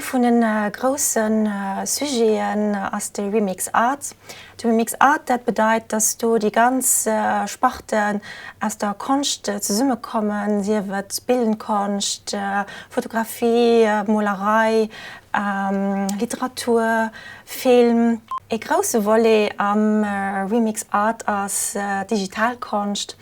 vun de grousse Sujeten ass de Remix Art. De Remix Art, dat bedeit, dass do déi ganz Sparten aus der Konscht zesummekommen, sief et bildend Konscht, Fotografie, Molerei, Literatur, Film. Ee grousse Volet am Remix Art ass d'digital Konscht.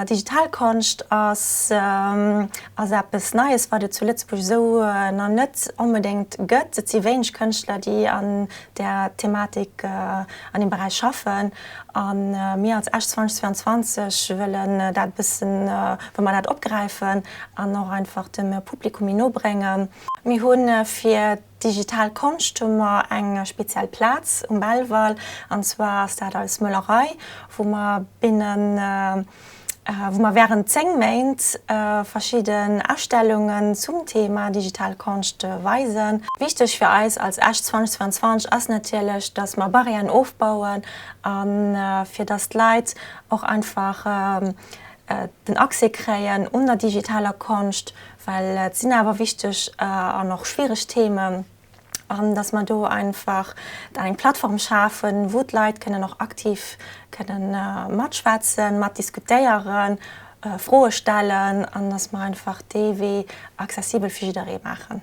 Digital Konscht ass ass eppes Neies, wat et zu Lëtzebuerg esou nach net onbedéngt gëtt. Et si wéineg Kënschtler, déi an där Thematik, an deem Beräich schaffen. A mir als Esch 2022 wëllen dat e bëssen, wëlle mer dat opgräifen an och einfach dem Publikum méi no bréngen. Mir hu fir Digital Konscht hu mer eng speziell Plaz um Belval, an zwar ass dat eis Möllerei, wou mer binnen, wou mer während 10 Méint verschidden Ausstellungen zum Thema digital Konscht weisen. Wichteg fir eis als Esch 2022 ass natierlech, dass mer Barrièren ofbauen a fir dass d'Leit och einfach den Accès kréien un der digitaler Konscht, well et sinn awer wichteg an och schwiereg Themen, an dass mer do einfach dann eng Plattform schafen, wou d'Leit kënnen och aktiv kënnen matschwätzen, matdiskutéieren, Froe stellen an dass mer einfach dee Wee accessibel fir jidderee maachen.